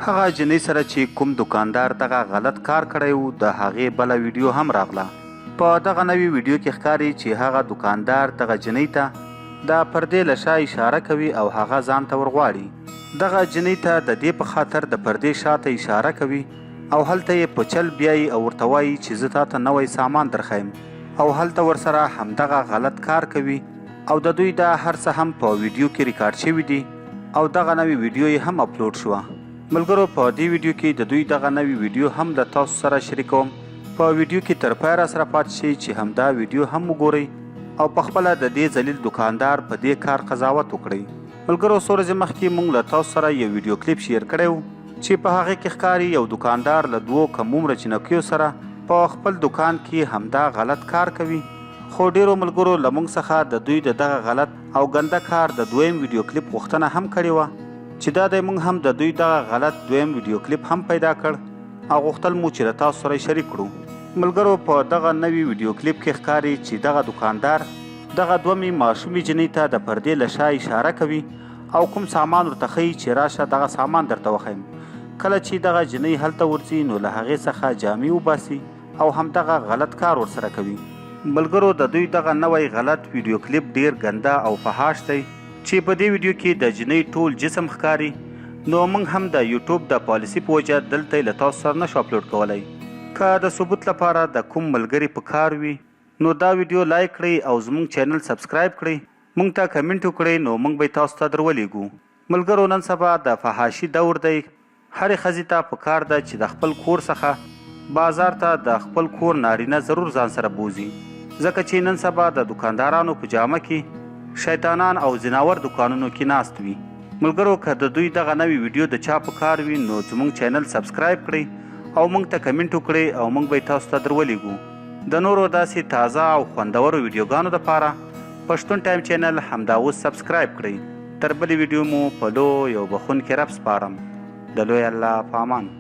هغه جنۍ سره چې کوم دوکاندار دغه غلط کار کړی و، د هغې بله ویډیو هم راغله. په دغه نوې ویډیو کې ښکاري چې هغه دوکاندار دغه جنۍ ته د پردې له شا اشاره کوي او هغه ځان ته ورغواړي. دغه جنۍ ته د دې په خاطر د پردې شا ته اشاره کوي او هلته یې په چل بیایي او ورته وایي چې زه تاته نوی سامان درښیم او هلته ورسره همدغه غلط کار کوي او د دوی دا هر څه هم په ویډیو کې ریکارډ شوي دي او دغه نوې ویډیو یې هم اپلوډ شوه. ملګرو په دې ویډیو کې د دوی دغه نوې ویډیو هم له تاسو سره شریکوم. په ویډیو کې تر پایه راسره پاتې شئ چې همدا ویډیو هم وګورئ او په خپله د دې ذلیل دوکاندار په دې کار قضاوت وکړئ. ملګرو څو ورځې مخکې مونږ له تاسو سره یو ویډیو کلیپ شیر کړی و چې په هغې کې ښکاري یو دوکاندار له دوو کم عمره جینکیو سره په خپل دوکان کې همدا غلط کار کوي خو ډیرو ملګرو له مونږ څخه د دوی د دغه غلط او ګنده کار د دویم ویډیو کلیپ غوښتنه هم کړې وه چې دا دی مونږ هم د دوی دغه غلط دویم ویډیو کلیپ هم پیدا کړ او غوښتل مو چې له تاسو سره یې شریک کړو. ملګرو په دغه نوي ویډیو کلیپ کې ښکاري چې دغه دوکاندار دغه دومې ماشومې جینۍ ته د پردې له شا اشاره کوي او کوم سامان ورته ښیي چې راشه دغه سامان درته وښیم. کله چې دغه جینۍ هلته ورځي نو له هغې څخه جامې وباسي او همدغه غلط کار ورسره کوي. ملګرو د دوی دغه نوی غلط ویډیو کلیپ ډیر ګنده او فحاش دی چی په دی ویډیو کی د جینۍ ټول جسم ښکاری نو مونږ هم د یوټیوب د پالیسی په وجه دلته یې له تاسو سره نشو اپلوډ کولی که د ثبوت لپاره د کوم ملګری په کار وی نو دا ویډیو لایک کړئ او زمونږ چینل سبسکرایب کړئ مونږ ته کمنټ وکړئ نو مونږ به یې تاسو ته درولیږو ملګرو نن سبا د فحاشی دور دی هرې ښځې ته په کار ده چې د خپل کور څخه بازار ته د خپل کور نارینه ضرور ځان سره بوځي، ځکه چې نن سبا د دوکاندارانو په جامه کې شیطانان او ځناور دوکانونو کې ناست وي. ملګرو که د دوی دغه نوې ویډیو د چا په کار وي نو زمونږ چینل سبسکرایب کړئ او مونږ ته کمنټ وکړئ او مونږ به یې تاسو ته درولیږو. د نورو داسې تازه او خوندورو ویډیوګانو لپاره پښتون ټایم چینل همدا اوس سبسکرایب کړئ. تر بلې ویډیو مو په لوی او بخښونکي رب سپارم. د لوی الله په امان.